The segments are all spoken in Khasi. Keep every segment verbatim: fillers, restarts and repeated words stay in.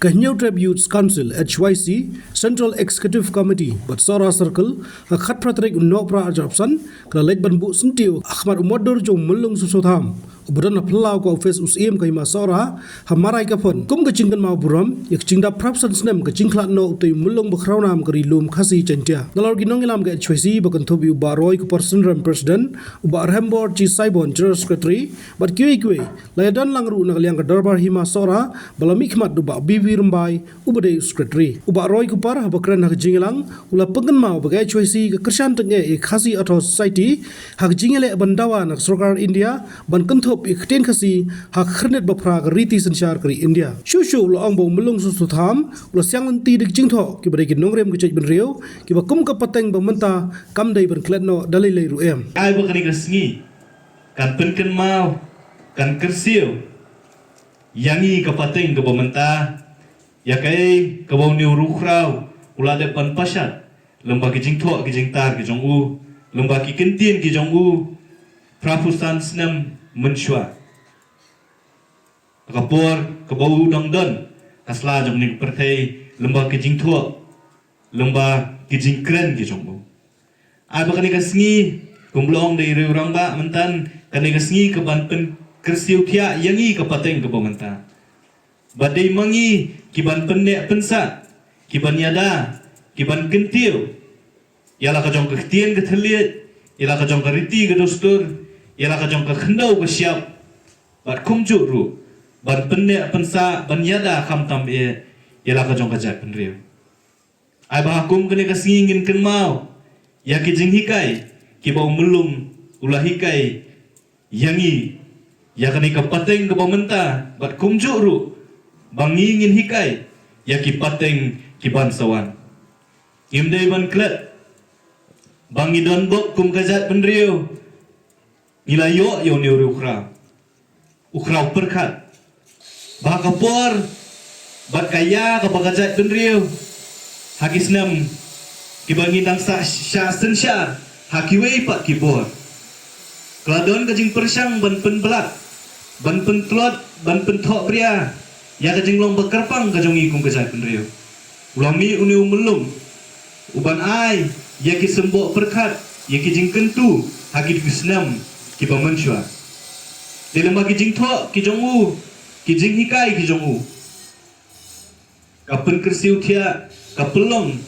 Ka Hynñiewtrep Youth Council, H Y C, Central Executive Committee bad Sohra Circle, ha ka khatphra tarik u Nohprah arhajar arphew san, ka la leit ban buh syntiew ha khmat u motdur jong u Myllung Soso Tham, uba don ha phyllaw ka ophis u Syiem ka Hima Sohra, ha Maraikaphon, kum ka jingkynmaw burom ïa ka jingdap phraphew san snem ka jingkhlad noh utei u Myllung bakhraw nam ka Ri Lum Khasi Jaiñtia. Nalor ki nongïalam ka H Y C, ba kynthup ïa u Bah Roy Kupar Synrem, President, u Bah Rembor G Saibon, General Secretary, bad kiwei kiwei, la ïadon lang ruh na ka liang ka Dorbar Hima Sohra, ba la mihkhmat da u Bah B V Rymbai, uba dei u Secretary. U Bah Roy Kupar, haba kren ha ka jingïalang, u la pynkynmaw ba ka H Y C ka kyrshan tyngeh ïa ka Khasi Authors' Society ha ka jingïaleh ban dawa na ka sorkar India ban kynthup ïa ka ktien Khasi ha ka khyrnit baphra ka riti synshar ka ri India. Shuh shuh u la ong ba u Myllung Soso Tham u la siang lynti da ki jingthoh kiba dei ki nongrim ka jaitbynriew, kiba kum ka pateng ba mynta kam dei ban klet noh da lei lei ruh em. Ai ba kane ka sngi kan pynkynmaw, kan kyrsiew ïa ngi ka pateng kaba mynta, ïa kaei kaba une u riewkhraw u la dep ban pashat lyngba ki jingthoh ki jingtar ki jong u, lyngba ki kyntien ki jong u, phraphew san snem mynshuwa. Ka por kaba u dang don ha sla jong kane ka pyrthei, lyngba ki jingthoh, lyngba ki jingkren ki jong u. Ai ba kane ka sngi, kum ba la ong da i riewrangbah mynta, kane ka sngi ka ban pynkyrsiew thiah ïa ngi ka pateng kaba mynta. Ba dei ma ngi ki ban pynneh pynsah, ki ban ïada, ki ban kyntiew ïa la ka jong ka ktien ka thylliej, ïa la ka jong ka riti ka dustur, ïa la ka jong ka khyndew ka shyiap, bad kumjuh ruh ban pynneh pynsah, ban ïada khamtam eh ïa la ka jong ka jaitbynriew. Ai ba ha kum kane ka sngi ngin kynmaw ïa ki jinghikai kiba u Myllung u la hikai ïa ngi, ïa kane ka pateng kaba mynta, bad kumjuh ruh ba ngi ngin hikai ïa ki pateng ki ban sa wan. Ngim dei ban klet ba ngi don bok kum ka jaitbynriew, ngi la ïoh ïa une u riewkhraw, u khraw pyrkhat, ba ha ka por bad ka ïa kaba ka jaitbynriew ha ki snem kiba ngi dang sa, shah synshar ha kiwei pat ki bor, ka la don ka jingpyrshang ban pynblad, ban pyntlot, ban pynthohbria ïa ka jinglong ba kyrpang ka jong ngi kum ka jaitbynriew. U la mih une u Myllung u ban ai ïa ki symboh pyrkhat, ïa ki jingkyntu ha ki snem kiba mynshuwa. Dei lyngba ki jingthoh ki jong u, ki jinghikai ki jong u, ka pynkyrsiew thiah, ka pynlong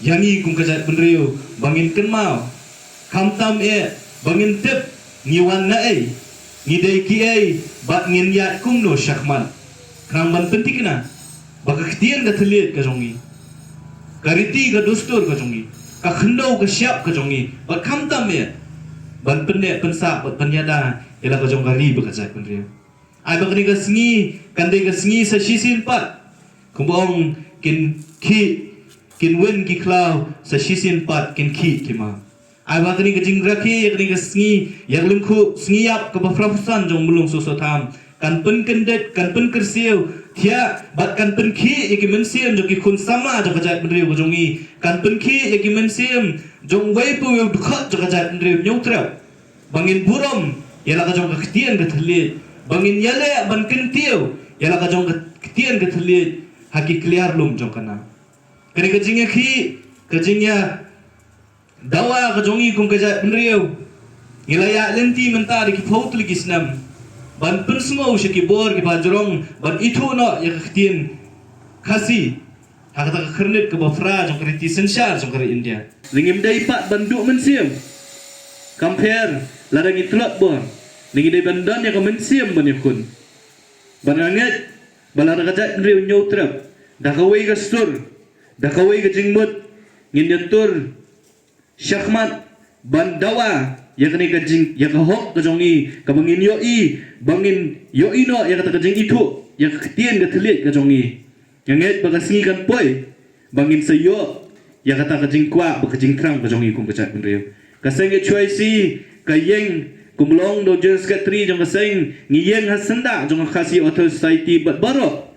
ïa ngi kum ka jaitbynriew ba ngin kynmaw, khamtam eh ba ngin tip ngi wan na ei, ngi dei kiei, bad ngin ïaid kumno shakhmat. Khnang ban pynthikna ba ka ktien ka thylliej ka jong ngi, ka riti ka dustur ka jong ngi, ka khyndew ka shyiap ka jong ngi, bad khamtam eh ban pynneh pynsah bad ban ïada ïa la ka jong ka ri bad ka jaitbynriew. Ai ba kane ka sngi kan dei ka sngi sa shisien pat, kumba ong, kin khih, kin win ki khlaw, sa shisien pat kin khih ki ma. Ai ba kane ka jingrakhe ïa kane ka sngi, ïa ka lyngkhuh sngi ïap kaba phraphew san jong u Myllung Soso Tham, kan pynkyndit, kan pynkyrsiew thiah, bad kan pynkhih ïa ki mynsiem jong ki khun samla jong ka jaitbynriew ka jong ngi, kan pynkhih ïa ki mynsiem jong uwei pa uwei u dkhot jong ka jaitbynriew Hynñiewtrep, ba ngin burom ïa la ka jong ka ktien ka thylliej, ba ngin ïaleh ban kyntiew ïa la ka jong ka ktien ka thylliej ha ki kliar lum jong ka nam. Kane ka jingïakhih, ka jingïadawa ka jong ngi kum ka jaitbynriew, ngi la ïaid lynti mynta da ki phew tylli ki snem ban pynsngew sha ki bor kiba jrong ban ithuh noh ïa ka ktien Khasi ha kata ka khyrnit kaba phra jong ka riti synshar jong ka ri India. Ngi ngim dei pat ban duh mynsiem, kam pher lada ngi tlot bor, ngi dei ban don ïa ka mynsiem ban ïakhun. Bad nga ngeit ba lada ka jaitbynriew Hynñiewtrep, da kawei ka sur, da kawei ka jingmut, ngin ïatur shakhmat ban dawa ïa kane ka jing, ïa ka hok ka jong ngi, kaba ngin ïohi, ba ngin ïohi noh ïa kata ka jingithuh ïa ka ktien ka thylliej ka jong ngi. Nga ngeit ba ka sngi kan poi ba ngin sa ïoh ïa kata ka jingkwah bad ka jingthrang ka jong ngi kum ka jaitbynriew. Ka seng H Y C ka ïeng, kumba la ong da u General Secretary jong ka seng, ngi ïeng ha syndah jong ka Khasi Authors' Society bad baroh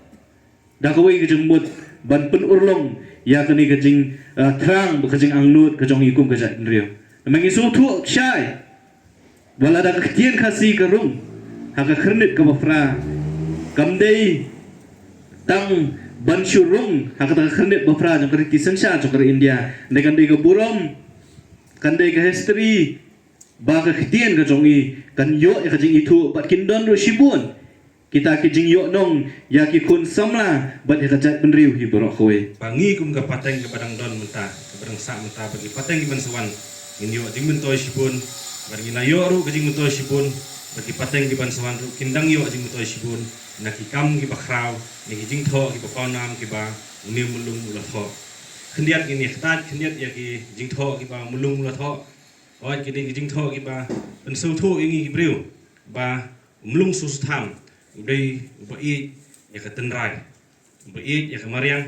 da kawei ka jingmut ban pynurlong ïa kane ka jing, ah, thrang bad ka jingangnud ka jong ngi kum ka jaitbynriew. Namar ngi sngewthuh shai ba lada ka ktien Khasi ka rung ha ka khyrnit kaba phra, kam dei Tang ban shu rung ha kata ka khyrnit ba phra jong ka riti synshar jong ka ri India. Dei kan dei ka burom, kan dei ka history, ba ka ktien ka jong i kan ïoh ïa ka jingithuh bad kin don ruh shibun kita ki jingïohnong ïa ki khun samla bad ïa ka jaitbynriew hi baroh kawei. Ba ngi kum ka pateng kaba dang don mynta, kaba dang sah mynta, bad ki pateng ki ban sa wan, ngin ïoh jingmyntoi shibun, bad ngin la ïoh ruh ka jingmyntoi shibun, bad ki pateng ki ban sa wan ruh kin dang ïoh jingmyntoi shibun na ki kam kiba khraw, na ki jingthoh kiba pawnam kiba une u Myllung u la thoh. Khyndiat ngin ïa ktah khyndiat ïa ki jingthoh kiba u Myllung u la thoh. Hooid, ki dei ki jingthoh kiba pynsngewthuh ïa ngi ki briew ba u Myllung Soso Tham u dei uba ïeit ïa ka tynrai, uba ïeit ïa ka mariang,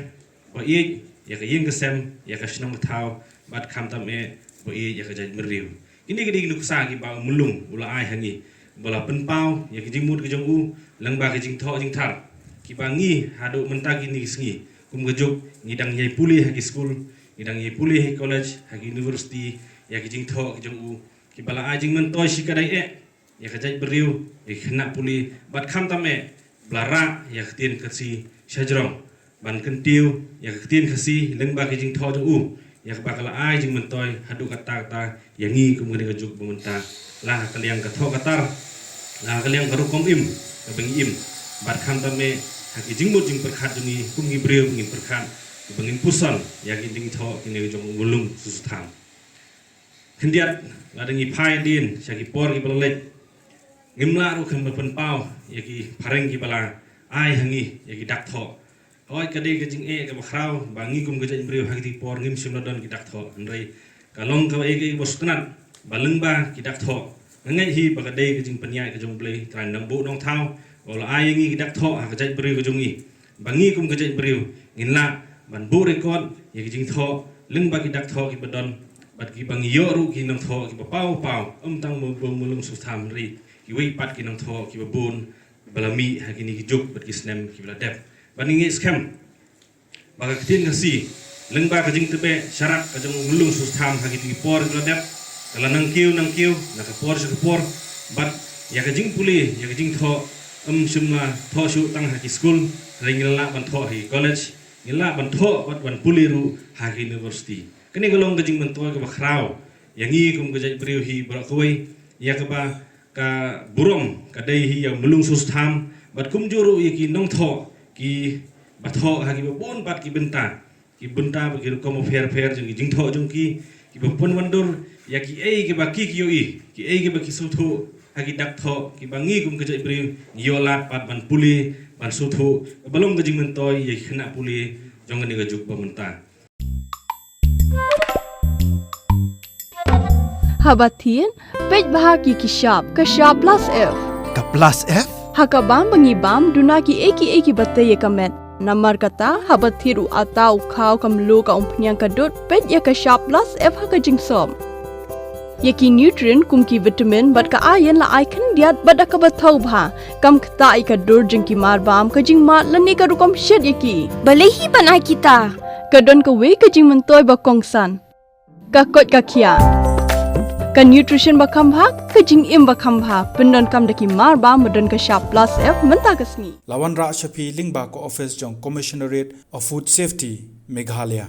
uba ïeit ïa ka ïing ka sem, ïa ka shnong ka thaw, bad khamtam eh uba ïeit ïa ka jaitbynriew. Kine ki dei ki nuksa kiba u Myllung u la ai ha ngi, ba la pynpaw ïa ki jingmut ki jong u lyngba ki jingthoh jingthar, kiba ngi haduh mynta kine ki sngi kum ka juk ngi dang ïai pule ha ki skul, ngi dang ïai pule ha ki college, ha ki university, ïa ki jingthoh ki jong u, kiba la ai jingmyntoi shikatdei eh ïa ka jaitbynriew, ïa ki khynnah pule, bad khamtam eh ba la rah ïa ka ktien Khasi shajrong, ban kyntiew ïa ka ktien Khasi lyngba ki jingthoh jong u, ïa kaba ka la ai jingmyntoi haduh katta katta ïa ngi kum kane ka juk ba mynta, la ha ka liang ka thoh ka tar, la ha ka liang ka rukom im kaba ngi im, bad khamtam eh ha ki jingmut jingpyrkhat jong ngi kum ki briew ba ngin pyrkhat, ba ngin puson ïa ki jingthoh kine jong u Myllung Soso Tham. Khyndiat, lada ngi phai hadien sha ki por kiba la leit, ngim lah ruh kham pynpaw ïa ki phareng kiba la ai ha ngi ïa ki dak thoh. Hooid, ka dei ka jingeh kaba khraw ba ngi kum ka jaitbynriew ha kiti ki por ngim shym la don ki dak thoh, hynrei ka long kaba ïa ka ïa kaba sngewtynnat ba lyngba ki dak thoh, nga ngeit hi ba ka dei ka jingpynïaid ka jong U Blei Trai Nongbuh Nongthaw, ba u la ai ïa ngi ki dak thoh ha ka jaitbynriew ka jong ngi, ba ngi kum ka jaitbynriew ngin lah ban buh record ïa ki jingthoh lyngba ki dak thoh kiba don, bad kiba ngi ïoh ruh ki nongthoh kiba paw paw, ym tang ba u Myllung Soso Tham, hynrei kiwei pat ki nongthoh kiba bun ba la mih ha kine ki juk bad ki snem kiba la dep. Bad ngi ngeit skhem ba ka ktien Khasi lyngba ka jingtbeh sharak ka jong u Myllung Soso Tham ha kiti ki por kiba la dep, ka la nang kiew nang kiew na ka por sha ka por, bad ïa ka jingpule, ïa ka jingthoh, ym shym la thoh shuh tang ha ki skul, hynrei ngi la lah ban thoh ha ki college, ngi la lah ban thoh bad ban pule ruh ha ki university. Kane ka long ka jingmyntoi kaba khraw ïa ngi kum ka jaitbynriew hi baroh kawei, ïa kaba ka burom ka dei hi ïa u Myllung Soso Tham, bad kumjuh ruh ïa ki nongthoh kiba thoh ha kiba bun pat ki bynta, ki bynta bad ki rukom bapher bapher jong ki jingthoh jong ki, kiba pynwandur ïa kiei kiba ki ki ïohi, kiei kiba ki sngewthuh ha ki dak thoh, kiba ngi kum ka jaitbynriew ngi ïoh lad pat ban pule, ban sngewthuh, kaba long ka jingmyntoi ïa ki khynnah pule jong kane ka juk ba mynta. Haba thied, peit bha ki ki shap, ka shap plus F. Ka plus F? Ha ka bam ba ngi bam, duna kiei kiei kiba tei ïa ka met. Namar kata, haba thied u atta, u khaw, ka mluh, ka umphniang, ka dud, peit ïa ka shap plus F ha ka jingsop. Ïa ki nutrient kum ki vitamin bad ka iron la ai khyndiat bad da kaba thaw bha. Kam ktah ïa ka dur jong ki mar bam, ka jingmad lane ka rukom shet ïa ki. Balei hi ban ai kita? Ka don kawei ka jingmyntoi ba kongsan. Ka koit ka khiah. Ka nutrition ba kham bha, ka jingim ba kham bha. Pyndonkam da ki mar bam ba don ka shap plus F mynta ka sngi. La wanrah sha phi lyngba ka office jong Commissionerate of Food Safety, Meghalaya.